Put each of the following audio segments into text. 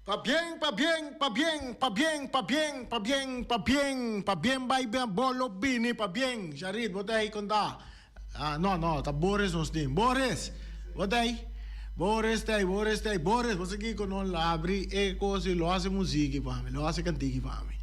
Pabien, pabien, pabien, pabien, pabien, pabien, pabien, pabien bai ben bolo bini, pabien. Sharit, bo ta ei konta? Ah, no, no, ta Boris nos tin. Boris, bo ta ei? Boris ta ei, Boris ta ei. Boris, bo sa kiko no labri e kos i lo hasi musiki pa mi, lo hasi kantiki pa mi.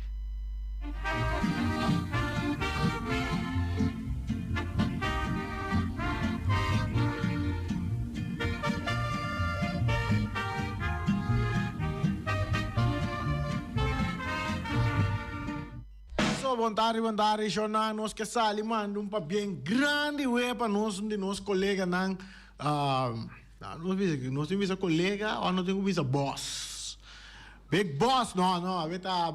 So bon tardi bon tardi shownan nos ke sali manda un pabien grandi we pa nos un di nos koleganan nos bisa nos tin bisa kolega o nos tin ku bisa boss big boss no no awe ta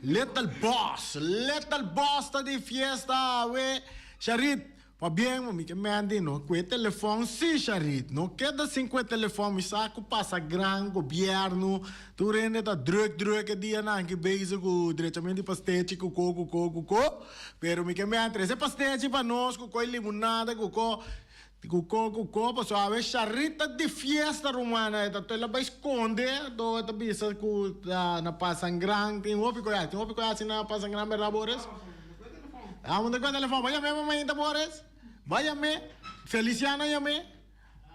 little boss little boss ta di fiesta awe Sharit Pabien mi ke mende no ku e telefòn si Sharit no keda sin ku e telefòn mi sa ku pasa gran gobierno tur hende ta druk druk e dianan aki bezig ku drechament di pastechi ku ko ku ko ku ko pero mi ke mende trese pastechi pa nos ku ko e limonada ku ko ku ko ku ko pasobra awe Sharit ta di fiesta ruman e ta el a bai skonde anto e ta bisa ku ta na pasangran tin hopi koe tin hopi koe hasi na pasangran berdad Boris? Amo ta ku telefòn. Bai yam'é mamainta Boris. Bai yam'é. Feliciano yam'é.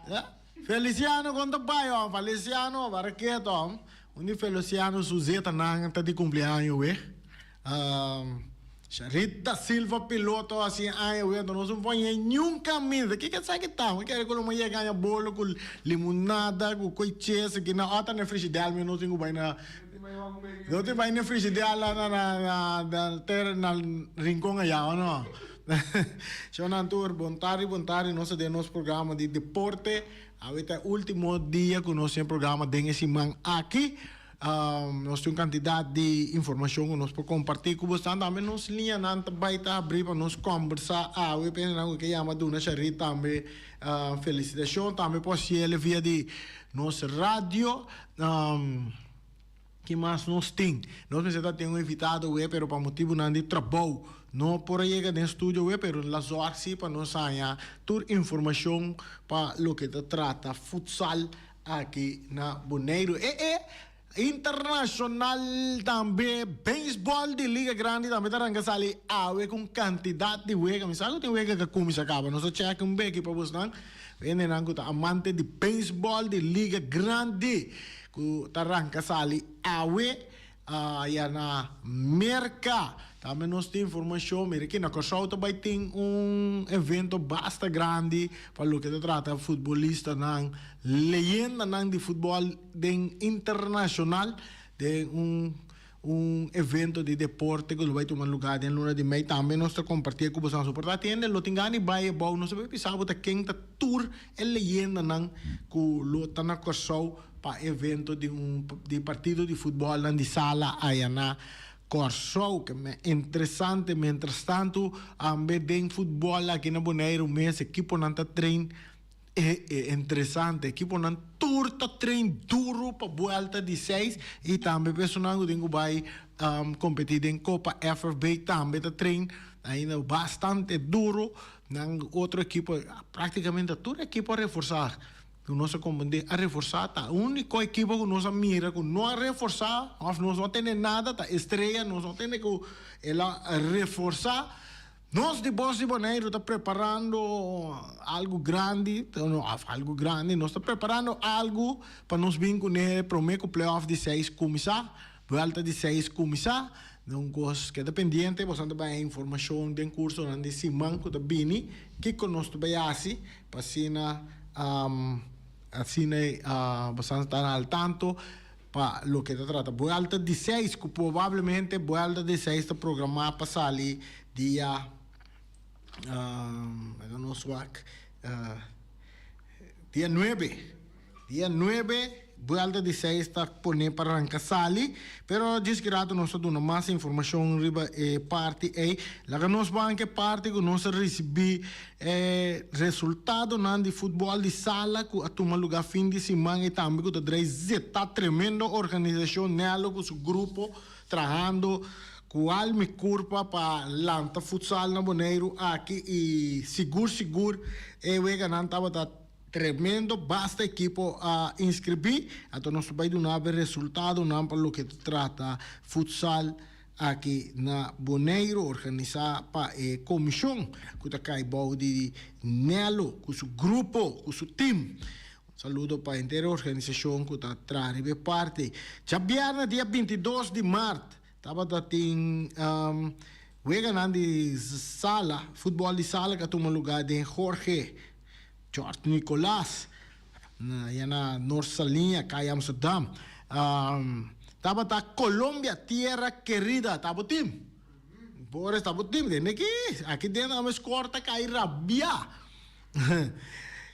Ya. Feliciano kon ta bai hòm. Feliciano bara ketu hòm. Un di Feliciano su zetanan ta di kumpleaño weh. Sharit da Silva piloto hasi aña weh. Anto nos no por hañ'é niun kaminda. Kiko esaki ta? Mi kere ku lo yega haña bolo ku limonada ku koi ches aki na ota na e frishidèr mi nos tin ku bai na. No tin bai na frigidaire la na na na ter na rincon allá o no? Shownan tur, bon tardi bon tardi nos ta den nos programa di deporte. Awe ta e ultimo dia ku nos tin e programa den e siman aki. Nos tin un kantidat di informashon ku nos por kompartí ku bosnan. Tambe nos liñanan ta bai ta habrí pa nos kòmbersá awe. Pendenan ku ke yama duna Sharit tambe felisitashon. Tambe por hasiel via di nos radio. Ki mas nos tin? Nos mester ta tin un invitado awe, pero pa motibunan di trabou no por a yega den studio awe, pero la zorg si pa nos haña tur informashon pa loke ta trata futsal aki na Boneiru. E e internashonal tambe, beisbòl di Liga Grandi tambe ta ranka sali awe ku un kantidat di wega. Mi sa ku tin wega ku a kuminsá kaba, nos a chèk un beki pa bosnan. Hendenan ku ta amante di beisbòl di Liga Grandi ku ta ranka sali awe aya na Merka. Tambe nos tin informashon, mira aki na Kòrsou ta bai tin un evento basta grandi pa loke ta trata futbolistanan, leyendanan di futbòl den internashonal den un Un evento di deporte ku lo bai tuma lugá den luna di mei. Tambe nos ta kompartié ku boso. Por ta tende lo tin gana di bai abou. Nos ta bai bisa bo ta ken ta tur e leyendanan ku lo ta na Kòrsou pa evento di un di partido di futbòlnan di sala aya na Kòrsou. Ke me interesante. Mientrastantu ambe den futbòl aki na Boneiru mes ekiponan ta train. E e interesante, ekiponan tur ta train duro pa buelta di seis y tambe personan cu tin cu bay competi den Copa FFB tambe ta train ainda bastante duro. Nan otro ekipo, practicamente tur ekipo a reforsa, cu nos a comprende a reforsa, ta unico ekipo cu nos a mira cu no a reforsa of nos no a tene nada ta Estrella, nos no a tene cu el a reforsa. Nos di Bos di Boneiru ta preparando algu grandi, of algu grandi, nos ta preparando algu pa nos bin kuné promé ku playoff di seis kuminsá, buelta di seis kuminsá. Un kos keda pendiente, boso ta bai informashon den kursonan di siman ku ta bini kiko nos ta bai hasi pa asina asina boso ta al tanto. Pa loke ta trata buelta di seis, ku probablemente buelta di seis ta programá pa sali dia, laga nos wak, dia nuebe. Dia nuebe buelta di seis ta pone pa ranka sali, pero djis ki rato nos ta duna mas informashon riba e parti ei. Laga nos ban ku e parti ku nos a risibí E resultadonan di futbòl di sala ku a tuma lugá fin di siman i tambe ku ta drei zeta tremendo organisashon Nello ku su grupo trahando ku alma i kurpa pa lanta futsal na Boneiru aki i sigur sigur e weganan tabata. Tremendo, basta ekipo a inskribí, anto nos ta bai duna bo e resultadonan pa loke ta trata futsal aki na Boneiru, organisá pa e komishon ku ta kai bou di Nello ku su grupo, ku su tim. Un saludo pa henter e organisashon ku ta traha riba e parti. Djabièrnè dia 22 di mart tabata tin weganan di sala, futbòl di sala ku a tuma lugá den Jorge George Nicolaas, ya na Noord Saliña, Kaya Amsterdam. Tabata Colombia Tierra Querida, ta bo team? Boris, ta bo team? Tende aki, aki den amo score ta kai rabia.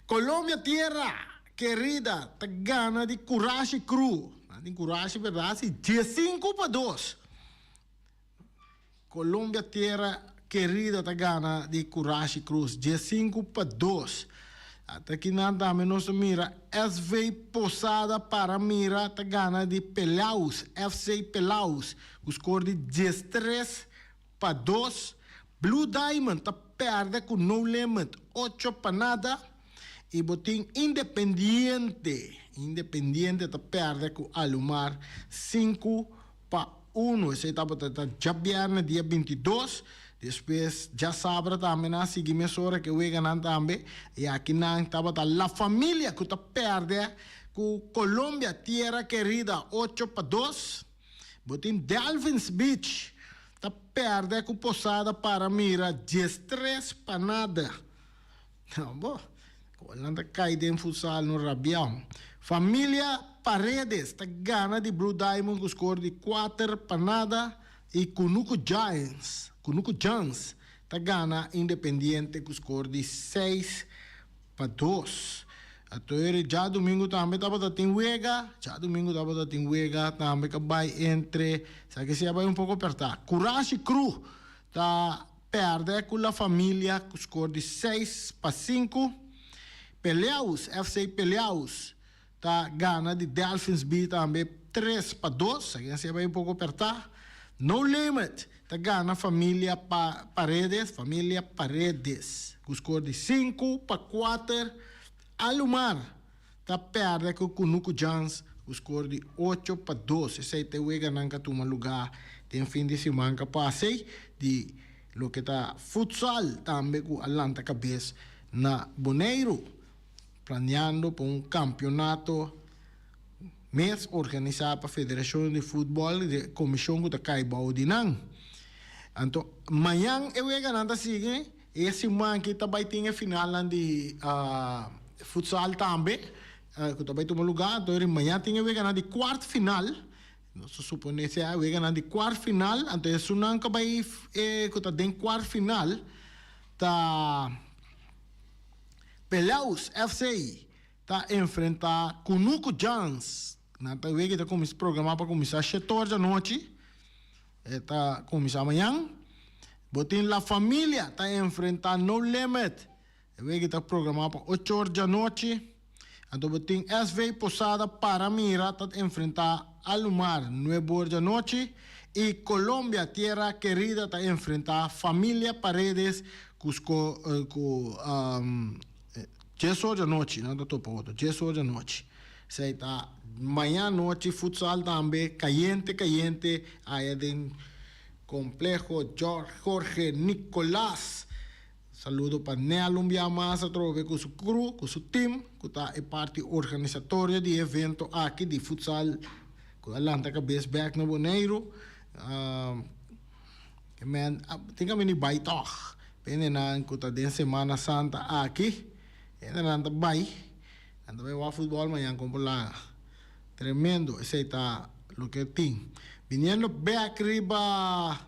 Colombia Tierra Querida ta gana di Curashi Crew. Nan tin curashi berdad si, 15-2. Colombia Tierra Querida ta gana di Curashi Cruz 15-2. Ata kinan tambe nos ta mira SV Posada Paramira ta gana di Pelaus, FC Pelaus, ku skor di 13-2. Blue Diamond ta pèrdè ku No Limit 8-0. I bo tin Independiente, Independiente ta pèrdè ku Alumar 5-1. Esei tabata ta djabièrnè dia 22. Despues djasabra tambe nan a sigui mesora ku e weganan tambe. I aki nan tabata La Familia ku ta pèrdè ku Colombia Tierra Querida 8-2. Bo tin Delvins Beach ta pèrdè ku Posada Paramira 13-0. Bo, ku nan ta kai den futsal no rabia. Familia Paredes ta gana di Blue Diamond ku skor di 4-0 i Kunuku Giants, Kunuku Jans ta gana Independiente ku skor di 6-2. Atoer djadumingu tambe tabata tin wega, djadumingu tabata tin wega tambe ka bai entre, sa ke si a bai un poko pertá. Kurashi Kru ta Pèrdè ku La Familia ku skor di 6-5. Peleaus, FC Peleaus, ta gana di Delfins B tambe 3-2. Aki nan a bai un poko pèrtá. No Limit ta gana Familia pa Paredes, Familia Paredes, ku skor di 5-4. Alumar ta pèrdè ku Kunuku Jans ku skor di 8-2. Esei ta e weganan ku a tuma lugá den fin di siman ku a pasa ei di loke ta futsal tambe ku a lanta kabes na Boneiru, planeando pa un kampionato mes organisá pa Federashon di Futbòl di e komishon ku ta kai bou di nan. Anto mañan e weganan ta sigui. E siman aki ta bai tin e finalnan di futsal tambe ku ta bai tuma lugá. Anto eri maña tin e weganan di kuart final. Nos ta suponé sea e weganan di kuart final. Anto esunnan ku a bai ku ta den kuart final ta Peleus FC ta enfrentá Kunuku Jans. Nan ta wega ta kuminsá programá pa kuminsá shetor djanochi. E ta kuminsá mañan. Bo tin La Familia ta enfrentá No Limit. E wega ta programá pa ocho or djanochi. Anto bo tin SV Posada Paramira ta enfrentá Alumar nuebe or djanochi. I Colombia Tierra Querida ta enfrentá Familia Paredes ku sko ku 10 or djanochi. Nan ta topa otro 10 or djanochi. Esei ta maña anochi futsal tambe kayente kayente aya den Complejo Jorge Nicolaas. Saludo pa Nel un bia mas atrobe ku su crew, ku su team ku ta e parti organisatorio di e evento aki di futsal ku a lanta kabes bek na Boneiru. Men tin kaminda di bai tòg. Pendenan ku ta den Semana Santa aki, hendenan ta bai. Nan ta bai wak futbol mañan con por laga. Tremendo, esey ta loke tin. Biniendo bek riba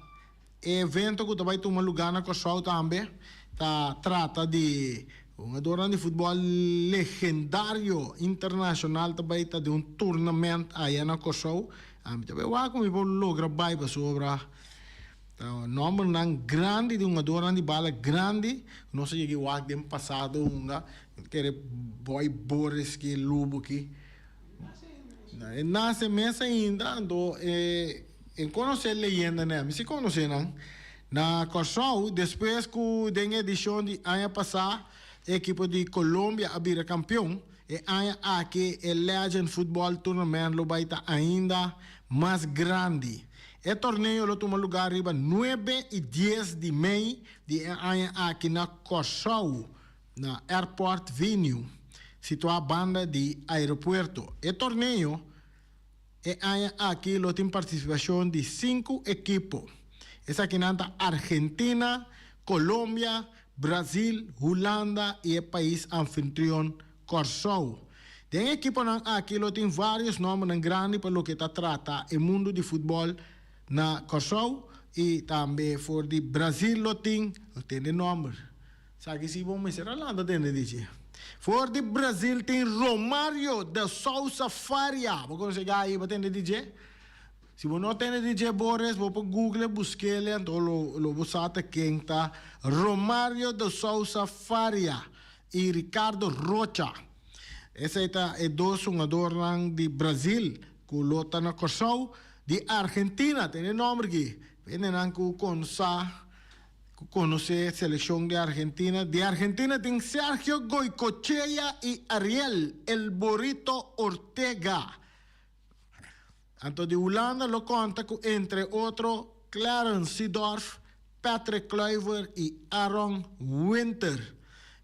e evento cu ta bai tuma lugar na Corsou tambe, ta trata di hungadornan di futbol legendario internacional ta bai ta den un tournament aya na Corsou. Ami ta bai wak cu mi por logra bai pasobra Ta nombernan grandi di hungadornan di bala grandi ku nos a yega wak den pasado hunga. Mi ta kere Boy Boris ki Lubo ki. E nase mes ainda anto e e konosé leyendanan. Mi si konosé nan. Na Kòrsou despues ku den edishon di aña pasá. e ekipo di Colombia a bira kampion. E aña aki e Legend Football Tournament lo bai ta ainda mas grandi. E torneo lo tuma lugá riba nuebe i dies di mei di e aña aki na Kòrsou, na Airport Venue, situá banda di aeropuerto. E torneo e aña aki lo tin partisipashon di sinku ekipo. Esakinan ta Argentina, Colombia, Brazil, Hulanda i e pais anfitrion Kòrsou. Den e ekiponan aki lo tin vários nòmbernan grandi pa loke ta trata e mundu di futbòl na Kòrsou i tambe for di Brazil lo tin, lo tende nòmber. Esaki si bo mester a lanta tende dichi. For di Brazil tin Romario de Sousa Faria. Bo konosé gai? Bo tende di dje? Si bo no tende di dje Boris, bo por google busk'el anto lo lo bo sa ta ken ta Romario de Sousa Faria i Ricardo Rocha. Esei ta e dos hungadornan di Brazil ku lo ta na Kòrsou. Di Argentina, tende e nòmber aki, hendenan ku konsa ku konosé selekshon di Argentina. Di Argentina tin Sergio Goycochea i Ariel El Borito Ortega. Anto di Hulanda lo konta ku entre otro Clarence Seedorf, Patrick Kluivert i Aaron Winter.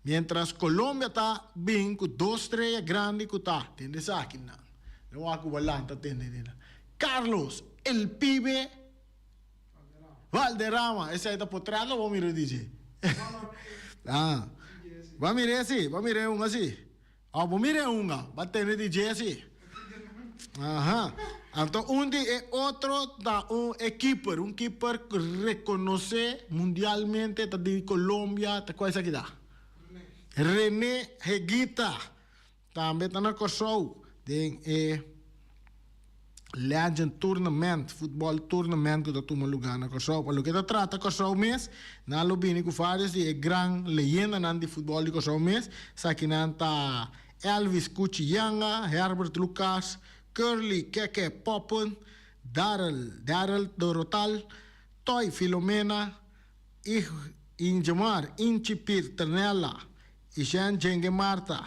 Mientras Colombia ta bin ku dos strea grandi ku ta tende esakinan. Lo wak ku bo lanta tende di nan. Carlos El Pibe Valderrama, esei ta potret lo bo mira di dje. Ah, bo a mir'é si, bo a mir'é un asi. Oh, bo mir'é un a, bo a tende di dje si. Aha. Anto un di e otro ta un e keeper, un keeper rekonosé mundialmente, ta di Colombia, ta kua esaki ta? René Higuita. Tambe ta na Kòrsou den e Legend Tournament, futbòl tournament ku ta tuma lugá na Kòrsou. Pa loke ta trata Kòrsou mes, nan lo bini ku vários di e gran leyendanan di futbòl di Kòrsou mes. Esakinan ta Elvis Cuchi Yanga, Herbert Lucas, Curly Keke Poppen, Darrel Darrel Dorotal, Toy Filomena, Ig Ingemar Inchi Pirternella, Jean Djenge Marta,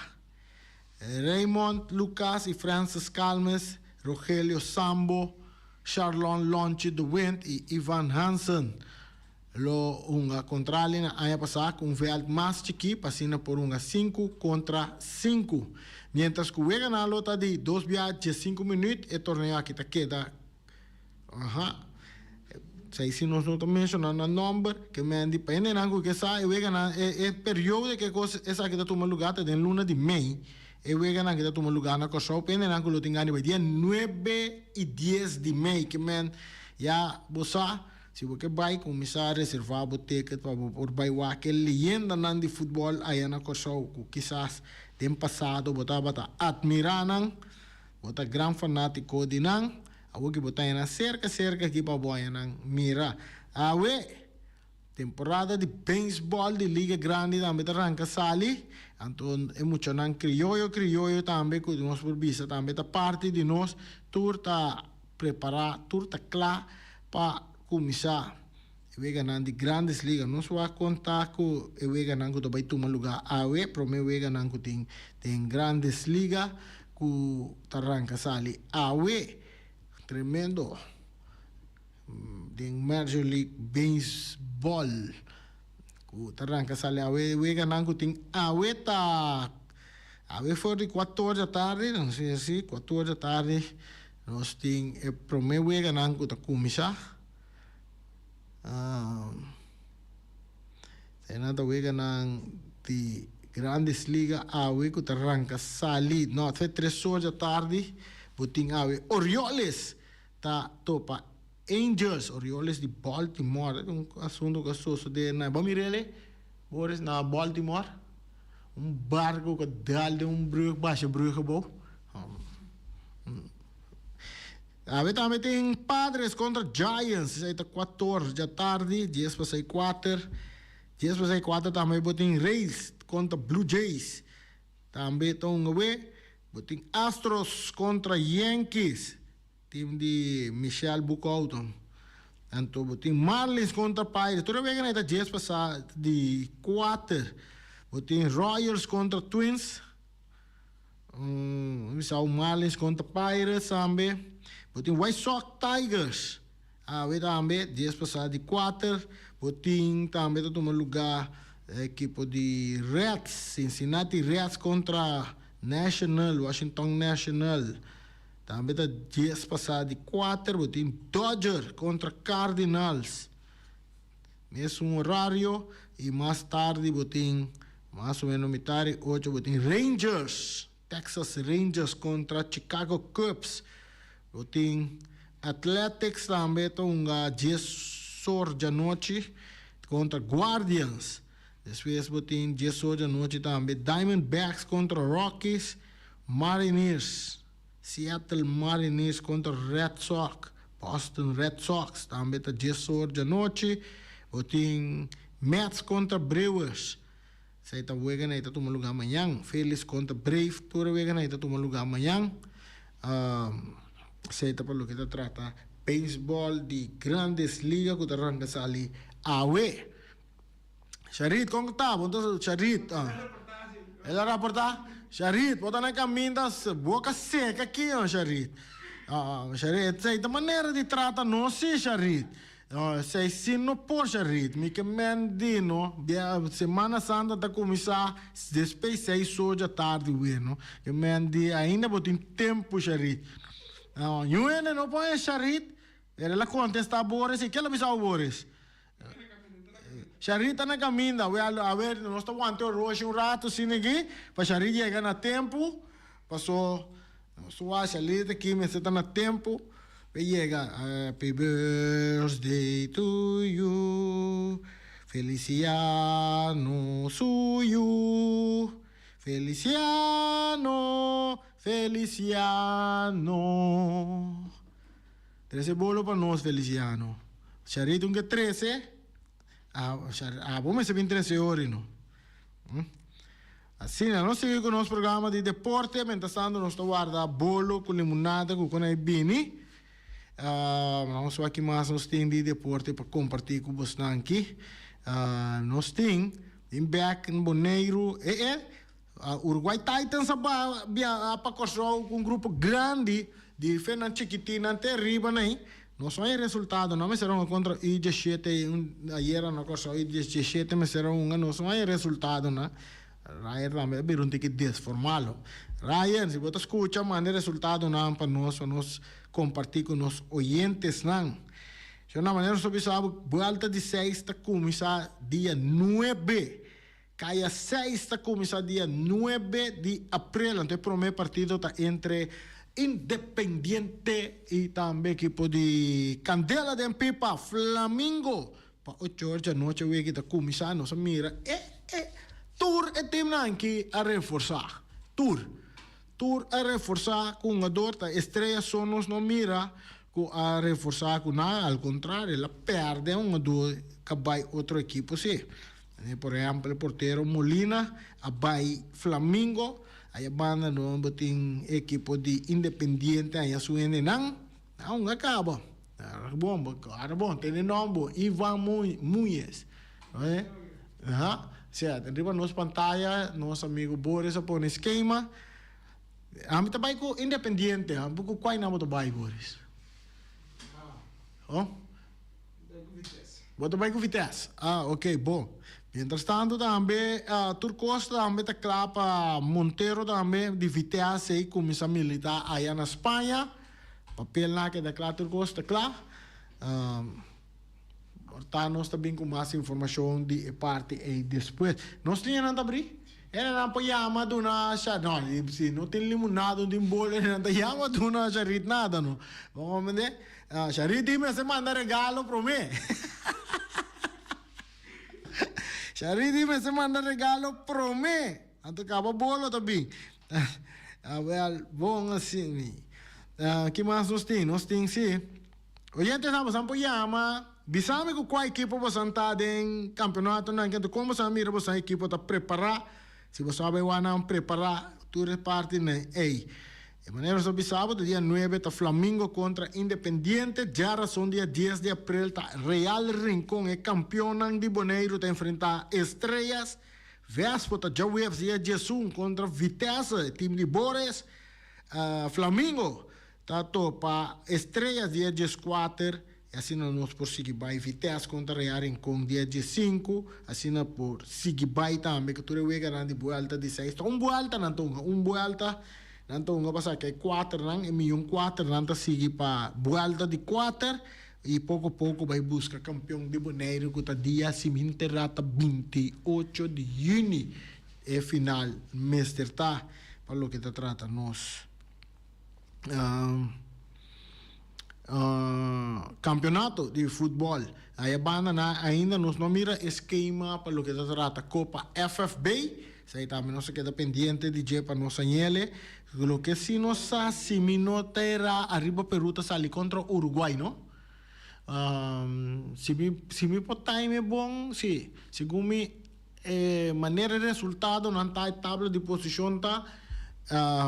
Raymond Lucas y Francis Calmes, Rogelio Sambo, Sharlon Lonchi de Wind y Ivan Hansen lo hunga kontra li na aña pasá ku un vèlt mas chikí pa asina por hunga sinku kontra sinku. Miéntras ku weganan lo ta di dos bia diesinku minüt e torneo aki ta keda Aha. Esei si nos no ta menshoná nan nòmber, ke men di pa hendenan ku ke sa e weganan, e e periodo ke kos esaki ta tuma lugá ta den luna di mei, e weganan ke ta tuma lugá na Kòrsou, pa hendenan ku lo tin gana di bai dia nuebe i dies di mei, ke men ya bo sa, si bo ke bai kuminsá reservá bo ticket pa bo por bai wak e leyendanan di futbòl aya na Kòrsou ku kisas den pasado bo tabata atmirá nan. Bo ta gran fanátiko di nan. Awor ki bo ta haña nan serka serka aki pa bo haña nan mira. Awe, temporada di beisbòl di Liga Grandi tambe ta ranka sali. Anto e muchanan krioyo krioyo tambe ku nos por bisa tambe ta parti di nos. Tur ta prepará, tur ta kla pa kuminsá. E weganan di Grandes Ligas. Nos wak konta ku e weganan ku ta bai tuma lugá awe, promé weganan ku tin den Grandes Liga ku ta ranka sali awe. Tremendo den Major League Baseball ku ta ranka sali awe. E weganan ku tin awe ta awe for di kuator di atardi, nos tin asi kuator di atardi nos tin e promé weganan ku ta kuminsá. Eseinan ta weganan di Grandes Liga awe ku ta ranka sali. No, te tres or dja tardi bo tin awe Orioles ta topa Angels, Orioles di Baltimore. Ta un asuntu ku a sosode na, bo a mira el e, Boris, na Baltimore? Un barko ku a dal den un brug basha brug abou. Awe tambe tin Padres kontra Giants, esei ta kuator djatardi, dies pasai kuater. Dies pasai kuater tambe bo tin Rays kontra Blue Jays, tambe ta un awe. Bo tin Astros kontra Yankees, team di Michel Boekhouton. Anto bo tin Marlins kontra Pirates, tur e weganan ta dies pasa di kuater. Bo tin Royals kontra Twins. Mi sa Marlins kontra Pirates tambe. Bo tin White Sox Tigers awe tambe dies pasá di kuater. Bo tin tambe ta tuma lugá ekipo di Reds, Cincinnati Reds kontra National, Washington National. Tambe ta dies pasá di kuater. Bo tin Dodger kontra Cardinals. Mesun horario y mas tardi bo tin mas o menos mitar di ocho bo tin Rangers, Texas Rangers contra Chicago Cubs. Bo tin Athletics tambe ta hunga dies or djanochi contra Guardians. Despues bo tin dies or djanochi tambe Diamondbacks contra Rockies, Mariners. Seattle Mariners kontra Red Sox, Boston Red Sox tambe ta dies or djanochi. Bo tin Mets kontra Brewers, esei ta weganan ei ta tuma lugá mañan. Phillies kontra Brave, tur e weganan ei ta tuma lugá mañan. Esei ta pa loke ta trata beisbòl di Grandes Liga ku ta ranka sali awe. Sharit, kon ku ta? Bo ta Sharit, ah. El a raportá? Sharit, bo ta na kaminda boka seka aki, oh, Sharit. Ah, Sharit, esei ta manera di trata nos si, Sharit. Oh, esei si no por, Sharit. Mi ke men di, no, bia Semana Santa ta kuminsá despues seis or dja tardi wei, no. Ke men di, ainda bo tin tempu, Sharit. Ah, yu hende no por haña Sharit. El a kontestá Boris, i ke el a bisa Boris? Sharit ta na kaminda. Wèl, awe nos ta wanta e oroshi un ratu asina aki pa Sharit yega na tempu. Paso nos ta wak Sharit aki mester ta na tempu pa e yega. Happy birthday to you, Feliciano suyu, Feliciano, Feliciano. Trese bolo pa nos Feliciano. Charito un ke trese abo mester bin trese ori no. Asina nos sigui ku nos programa di deporte mientras tanto nos ta warda bolo ku limonada ku kon a bini. Nos wak ki mas nos tin di deporte pa komparti ku bosnan aki. Nos tin tin bek na Boneiru e e Uruguay Titans a bia pa Kòrsou ku un grupo grandi di fenan chikitinnan te riba nei. Nos no hay resultado, no mester hunga kontra U diesshete ayera na Kòrsou U diesshete mester a hunga, nos no hay resultadonan. Ryan tambe a bira un tiki desformal. Ryan, si bo ta skucha manda e resultadonan pa nos pa nos kompartí ku nos oyentesnan. Shon na manera nos ta bisa bo, buelta di seis ta kuminsá dia nuebe. Kaya seis ta kuminsá dia nuebe di aprel, anto e promé partido ta entre Independiente i tambe ekipo di Kandela den Pipa, Flamingo. Pa ocho or djanochi aweki ta kuminsá, nos a mira e e tur e timnan ki a reforsá, tur, tur a reforsá ku hungador ta estrella so nos no mira ku a reforsá ku nan, al kontrario el a pèrdè hungador ka bai otro ekipo si. Por ehempel e portero Molina a bai Flamingo, aya banda no bo tin ekipo di Independiente aya su hendenan, nan hunga kaba. Bon, ora bon tene nomber Ivan Muñez. Aha, sea, riba nos pantaya nos amigo Boris a pone skema. Ami ta bai ku Independiente, abo ku kuai nan bo ta bai Boris? Oh? Bo ta bai ku Vitesse? Ah, ok, bon. Mientras tanto tambe tur kos tambe ta kla pa Montero tambe di Vitesse ei kuminsá militá aya na Spaña. Papelnan a keda kla, tur kos ta kla. Por ta nos ta bin ku mas informashon di e parti ei despues. Nos liñanan ta abrí? Hendenan por yama duna Sharit, no, si no tin limonada, no tin bolo, hendenan ta yama duna Sharit nada no. Bo comprende? Sharit di mester manda regalo prome. Sharit di mester manda regalo prome. Anto caba bolo ta bin. Awel, bon asina. Ki mas nos tin? Nos tin si. Oyentenan bosan por yama, bisa mi ku kua ekipo bosan ta den kampeonatonan aki, anto kon bosan a mira bosan ekipo ta prepará, si boso a bai wak nan prepará tur e partinan ei. E manera nos a bisa bo ta dia nuebe ta Flamingo kontra Independiente, djarason dia dies di aprel ta Real Rincon, e kampionnan di Boneiru ta enfrentá Estrellas. Vespo ta djaweps dia 11 kontra Vitesse, e tim di Boris. Flamingo ta topa Estrellas dia 14 i asina nos por sigui bai. Vitesse kontra Real Rincon dia 15, asina por sigui bai tambe ku tur e weganan di buelta di seis. Ta un buelta nan ta hunga, un buelta nan ta hunga pa saka e kuaternan, e miyon kuaternan ta sigui pa buelta di kuater i poko poko bai buska kampion di Boneiru ku ta dia siminterá ta 28 di yüni e final mester ta pa loke ta trata nos Campeonato di futbol. Aya banda nan ainda nos no mira e skema pa loke ta trata Copa FFB. Esei tambe nos a keda pendiente di dje pa nos añele. Loke si nos sa si mi no ta era ariba Peru ta sali contra Uruguay no. Si mi si mi por time bon si segun mi E manera e resultadonan ta e tabla di posishon ta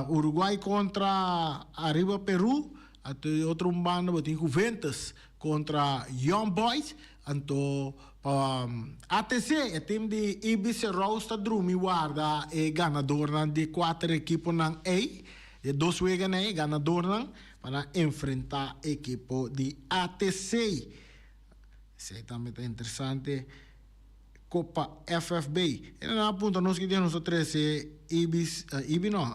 Uruguay kontra Ariba Peru, anto di otro un banda bo tin Juventus kontra Young Boys, anto pa ATC e tim di Ibis Rous ta drumi warda e ganadornan di e kuater ekiponan ei, e dos weganan ei, e ganadornan pa nan enfrenta ekipo di ATC. Esei tambe ta interesante. Copa FFB. E nan a puntra nos ki dia nos ta trece Ibis, Ibi no,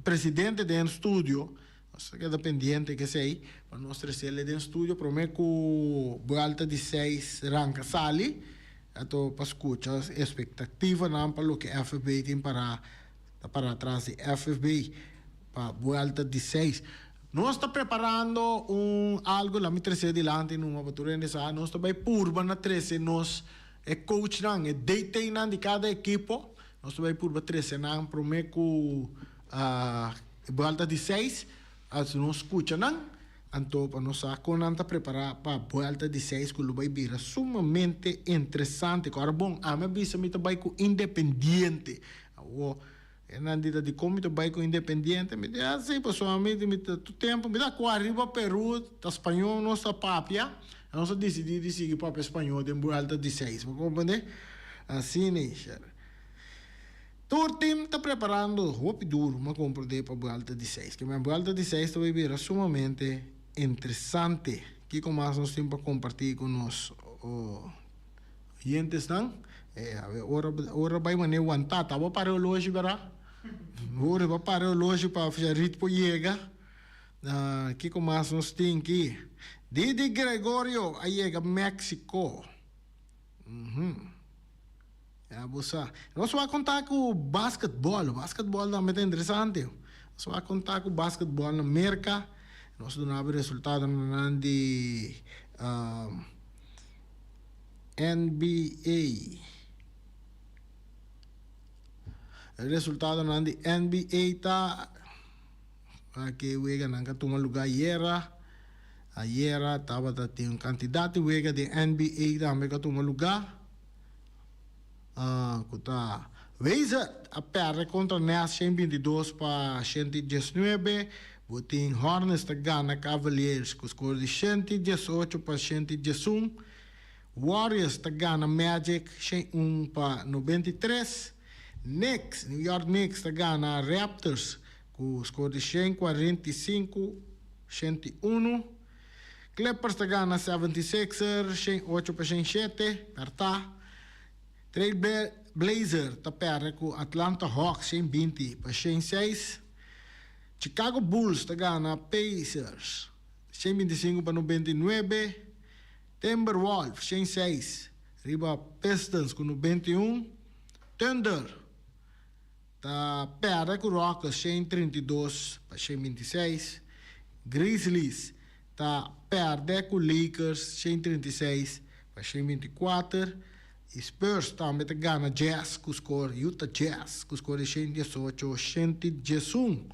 presidente den studio. Nos ta keda pendiente kesey pa nos trecele den studio prome cu buelta di seis ranca sali. Ato pa scucha expectativanan pa loke FFB tin para ta para atras di FFB pa buelta di seis. Nos ta preparando un algo, laat mi trece dilanti numa pa tur hende sa, nos ta bay purba na trece nos e coachnan, e DTnan di cada ekipo, nos ta bay purba trece nan prome cu e buelta di seis, as nos scucha nan, anto pa nos sa con nan ta prepara pa buelta di seis cu lo bay bira sumamente interesante. Cu ora bon, ami a bisa mi ta bay cu Independiente, awo. E nan di ta dikon mi ta bai ku Independiente? Mi di, ah si, pasobra mi mi ta tur tempu mi ta ku ariba Peru, ta spañó nos ta papia, nos a disidí di sigui papia spañó den buelta di seis, bo komprendé? Asina ei, sher. Tur tim ta preparando hopi duru, mi a komprendé, pa buelta di seis. Ke men buelta di seis ta bai bira sumamente interesante. Kiko mas nos tin pa kompartí ku nos? Oyentesnan, e awe ora ora bai mane wantá ta bo para e oloshi bera? Ora bo para e oloshi pa Sharit por yega. Kiko mas nos tin ki? Didi Gregorio a yega Mexico. Ya bo sa. Nos wak konta ku basketbòl. Basketbòl tambe ta interesante. Nos wak konta ku basketbòl na Merka. Nos duna bo resultadonan di NBA. E resultadonan di NBA ta ke weganan ka tuma luga ayera. Ayera tabata tin un kantidat di wega di NBA tambe ka tuma luga. Ku ta Wizard a pèrdè kontra Nets 122 pa 119. Bo tin Hornets ta gana Cavaliers ku skor di 118 pa 111. Warriors ta gana Magic 101 pa 93. Knicks, New York Knicks ta gana Raptors ku skor di 145, 101. Clippers ta gana 76ers 108 pa 107, pèrtá. Trail Blazer ta pèrdè ku Atlanta Hawks 120 pa 106. Chicago Bulls ta gana Pacers 125 pa 99. Timberwolves 106 riba Pistons ku 91. Thunder ta pèrdè ku Rockets 132 pa 126. Grizzlies ta pèrdè ku Lakers 136 pa 124 i Spurs tambe ta gana Jazz ku skor Utah Jazz ku skor di 118 111.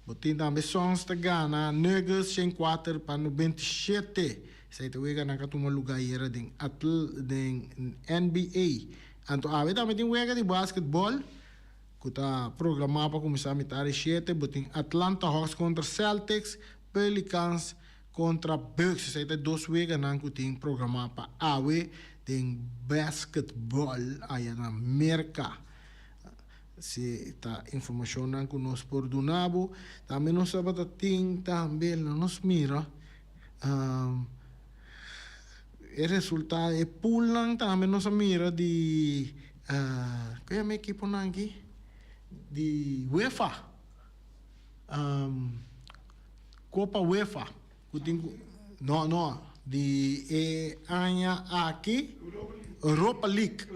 Bo tin tambe Suns ta gana Nuggets 104 pa 97. Esei ta wega nan ka tuma lugá ayera den atl den NBA. Anto awe tambe tin wega di basketball ku ta programá pa kuminsá mitar di shete. Bo tin Atlanta Hawks kontra Celtics, Pelicans kontra Bucks. Esei ta e dos weganan ku tin programá pa awe. Den basketball aya na Merca. Si ta informacionnan cu nos por duna bo. Tambe nos tabata tin tambe lo nos mira e resultado e poolnan tambe nos a mira di cu yama e ekiponan aki di UEFA Copa UEFA. Ku tin ku no no di e aña aki Europa League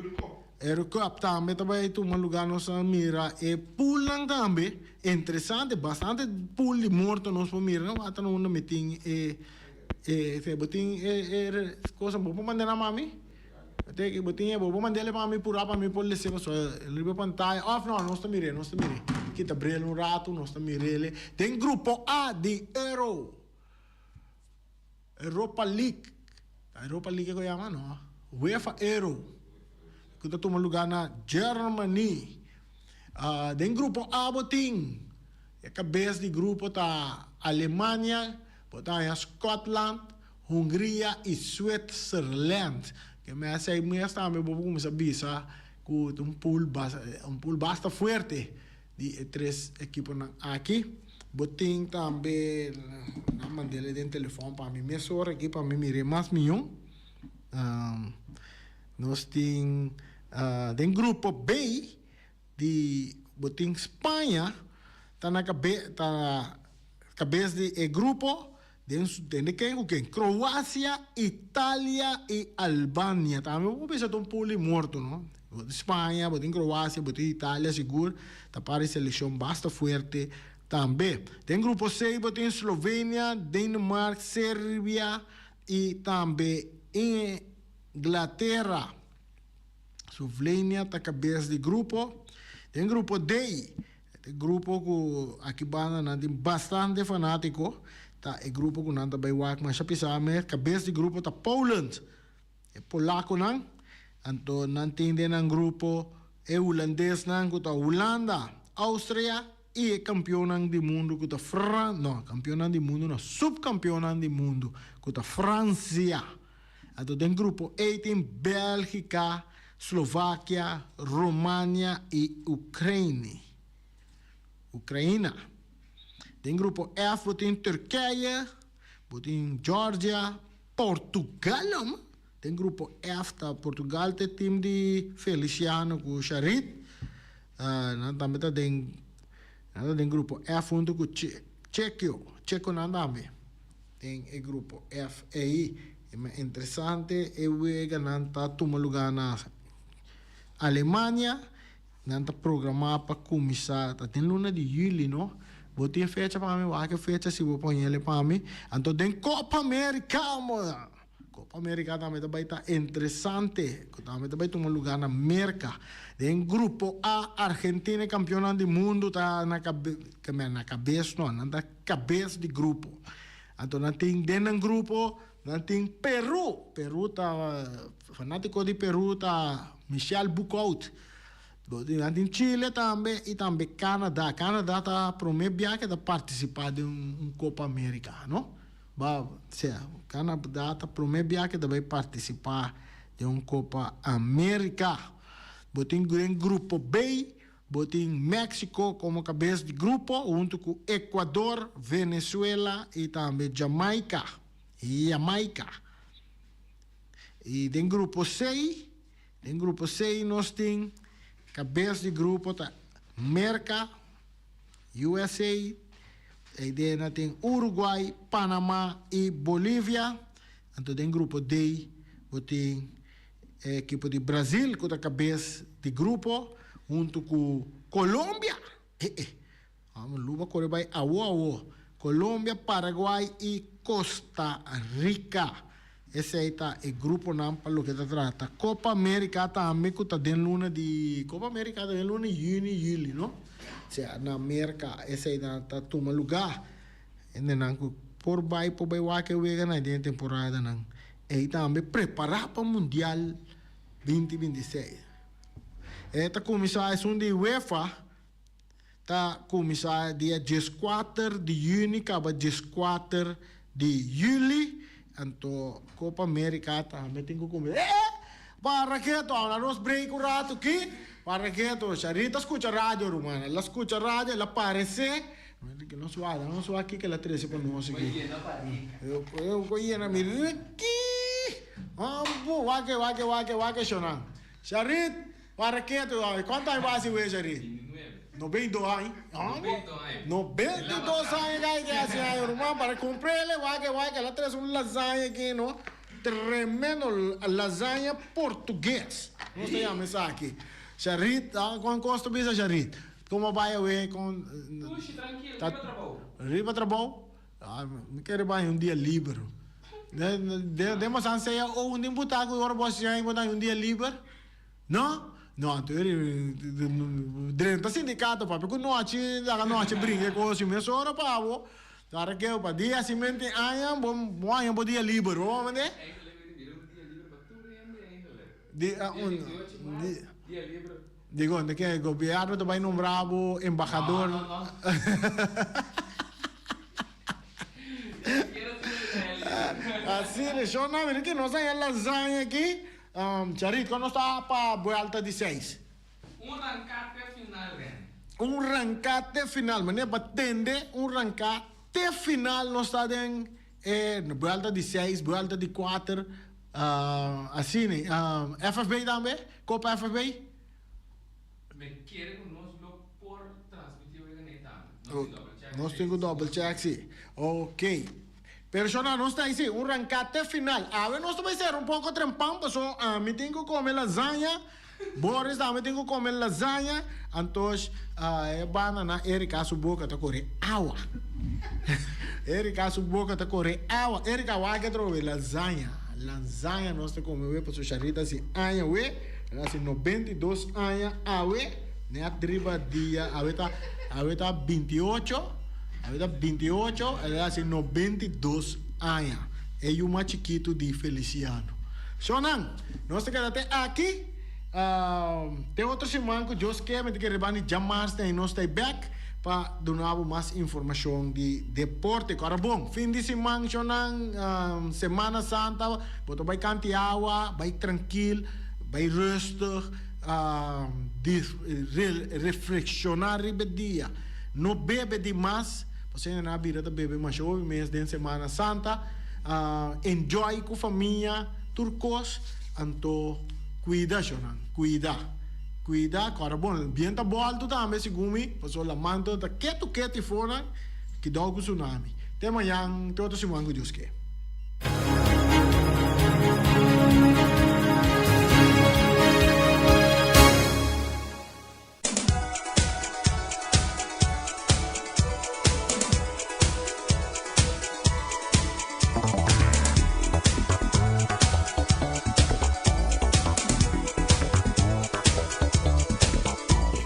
Eurocup tambe ta bai tuma luga nos a mira e poolnan tambe interesante bastante pool di morto nos por mira no ata no unda mi tin e e bo tin e e cosa bo por manda nan pa mi bo tin e bo por mand'e pa mi pura pa mi por lese pasobra riba pantaya of no nos ta mir'e nos ta mir'e kita brel un ratu nos ta mir'e den grupo A di Euro Europa League ta Europa League ku yama no UEFA Euro ku ta tuma luga na Germany den grupo A bo tin e kabes di grupo ta Alemania bo ta haña Scotland Hungria i Switzerland. Ke mes ei mes tambe bo por kuminsá bisa ku ta un pool un pool basta fuerte di e tres ekiponan aki. Bo tin tambe, nan mand'e den telefòn pa mi mesora aki pa mi mir'é mas mion. Nos tin den grupo B di bo tin Spaña ta na kabe ta kabes di e grupo. Den su tende ken ku ken? Kroasia, Italia i Albania. Tambe bo por bisa ta un pool di morto, no? Bo tin Spaña, bo tin Kroasia, bo tin Italia sigur ta par di selekshon basta fuerte tambe. Den grupo C bo tin Slovenia, Denemark, Serbia i tambe Inglatera. Slovenia ta kabes di grupo. Den grupo D E grupo ku aki banda nan tin bastante fanátiko ta e grupo ku nan ta bai wak masha pisá mes. Kabes di grupo ta Poland, e polakonan. Anto nan tin den nan grupo e hulandesnan ku ta Hulanda, Austria i e kampionnan di mundu ku ta Fran, no, kampionnan di mundu no, supkampionnan di mundu ku ta Fransia. Anto den grupo E tin Bèlgika, Slovakia, Romania i Ukraine. Ukraina. Den grupo F bo tin Turkije, bo tin Georgia, Portugal om. Den grupo F ta Portugal ta e team di Feliciano ku Sharit. Nan tambe ta den nan ta den grupo F hunto ku Chekio, Chekonan tambe. Den e grupo F ei. E mas interesante e weganan ta tuma luga na Alemania. Nan ta programa pa cuminsa ta den luna di juli no. Bo tin e fecha pa mi? Wak e fecha si bo pon el pa mi. Anto den Copa America mo. Copa America tambe ta bay ta interesante cu tambe ta bay tuma luga na Merca. Den grupo A Argentina e campeonnan di mundo ta na cabe na cabes no nan ta cabes di grupo. Anto nan tin den nan grupo nan tin Peru. Peru ta fanatico di Peru ta Michel Boekhoudt. Nan tin Chile tambe y tambe Canada. Canada ta prome bia ke ta participa den un Copa America no. Ba sea Canada ta prome bia ke ta bay participa den un Copa America. Bo tin den grupo B bo tin Mexico como cabes di grupo hunto cu Ecuador, Venezuela y tambe Jamaica, Jamaica. Y den grupo C. Den grupo C nos tin kabes di grupo ta Merka, USA, ei den nan tin Uruguay, Panama i Bolivia. Anto den grupo D bo tin e ekipo di Brazil ku ta kabes di grupo huntu ku Colombia. E e, amo luba kore bai awo awo. Colombia, Paraguay i Costa Rica. Esei ta e gruponan pa loke ta trata Copa America tambe ku ta den luna di Copa America ta den luna di juni, juli no. Sea na Merca esei ta ta tuma luga. Hendenan ku por bai por bai wak e weganan den e temporadanan ei tambe prepara pa Mundial 2026. E ta kuminsá esun di UEFA. Ta kuminsá dia dieskuater di yüni kaba dieskuater di yüli. Anto Kopa Amerika tambe tin ku kuminsá. Eh! Para ketu, a nos break un ratu aki. Para ketu, Sharita skucha radio ruman. El a skucha radio, el a paresé. Nos wak, nos wak kiko el a trese pa nos aki. Ku yena mi riki. Ambo, wak, wak, wak, wak shonnan. Sharit, para ketu. Kuantu aña bo hasi wee, Sharit? 92 aña. 92 aña kai ke hasi aña ruman. Para kumprele, wak, wak, el a trese un lasaña aki no. Tremendo lasaña portugues. Nos ta yama esaki. Sharit, kon kos ta bisa Sharit? Como bai awe con. Tushi trankilo, riba trabou. Riba trabou? Mi kere bai un dia liber. Den bo san sea o un den buta cu ora bo haci bo ta un dia liber? No? No, anto drenta sindicato papia cu nochi laga nochi brinca e cos y mesora pa bo. Ora ke pa dia si mente aña bo bo haña bo dia liber, bo mende? Eigenlijk mi un dia liber pa tur hende eigenlijk. Di Dia 28 maart, dia liber. Digo, de ke gobierno ta bai nombra bo embahador. No, no, no. Asina, shona, mira ke nos haña lasaña aki. Charit, kon nos ta pa buelta di seis? Un ranká te final, Rene. Un ranká te final. Manera pa tende un ranká te final nos ta den e buelta di seis, buelta di kuater, asina. FFB tambe? Kopa FFB? Mi kere ku nos lo por transmití wega nei tambe. Nos tin double check. Nos tin ku double check, si. Ok. Pero shona nos ta ahí si, un ranká te final. Awe nos ta bai sera un poko trempan paso ami tin ku kome lasaña, Boris tambe tin ku kome lasaña, antos e banda na Erika su boka ta kore awa. Erika su boka ta kore awa. Erika wak atrobe lasaña, lasaña nos ta kome awe paso Sharita hasi aña awe, el a hasi 92 aña awe, net riba dia awe ta awe ta 28. Awe ta 28, el a hasi 92 aña. E yu mas chikitu di Feliciano. Shonnan, nos ta keda te aki. Te otro siman ku Dios ke, mi ta kere bani djamars den nos ta e bek pa duna bo mas informashon di deporte. Ku ora bon, fin di siman shonnan, Semana Santa, bo ta bai kanti awa, bai trankil, bai rustig, reflekshoná riba e dia. No bebe di mas, pasobra nan a bira ta bebe masha hopi mes den Semana Santa. Enjoy ku famia, tur kos, anto kuida shornan, kuida, kuida, kòrda bon, bien ta bòltu tambe segun mi, pasobra laman ta ketu ketu afonan, kidou ku tsunami. Te mañan, te otro siman ku Dios ke.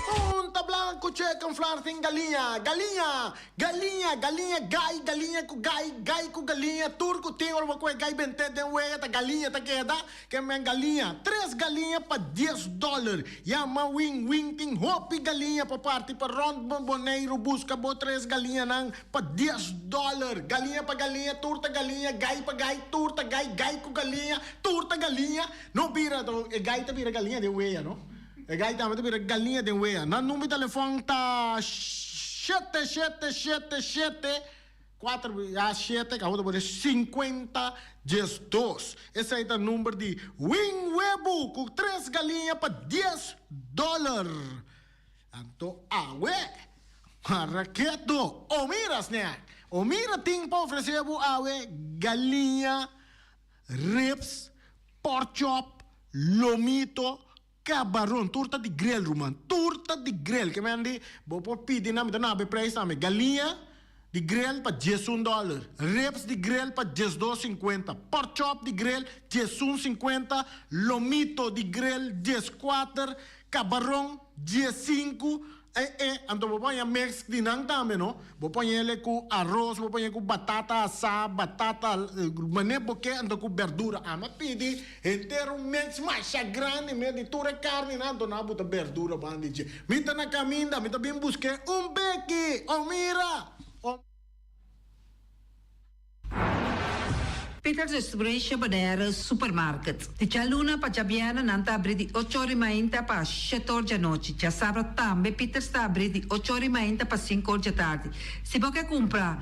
Punta Blanco Chicken Flar tin galiña, galiña, galiña, galiña gai, galiña ku gai, gai ku galiña, tur ku tin ora bo kohe gai bent'é den wega ta galiña ta keda. Ke men galiña, tres galiña pa dies dòler. Yama Win Win tin hopi galiña pa parti pa rònt Boneiru buska bo tres galiñanan pa dies dòler. Galiña pa galiña, tur ta galiña, gai pa gai, tur ta gai, gai ku galiña, tur ta galiña. No bira, e gai ta bira galiña den wea, no? E gai tambe ta bira galiña den wea. Nan number di telefòn ta shete shete shete shete. Kuater bia shete ka bo ta pone sinkuenta diesdos. Esei ta number di Win Webu ku tres galiña pa dies dòler. Anto awe Maraketo Omira Snack. Omira tin pa ofresé bo awe galiña, ribs, pork chop, lomito, Cabaron, tur ta di grill ruman, tur ta di grill. Ke men di, bo por pidi nan, mi ta naba e prijs tambe. Galiña di grill pa diesun dollar, ribs di grill pa diesdos sinkuenta, pork chop di grill diesun sinkuenta, lomito di grill dieskuater, cabaron diesinku. E e, anto bo por haña mix di nan tambe no. Bo por haña ele ku aros, bo por haña ku batata asá, batata manera bo ke, anto ku berdura. Ami a pidi henter un mix masha grandi mes di tur e karninan, anto nan a buta berdura banda di dje. Mi ta na kaminda, mi ta bin busk'é un beki! O mira! O. Peters Restauration Bonaire Supermarket. Di djaluna pa djabièrnè nan ta abrí di 8 or i mainta pa 7 or di anochi. Djasabra tambe Peters ta abrí di 8 or i mainta pa 5 or di atardi. Si bo ke kumpra.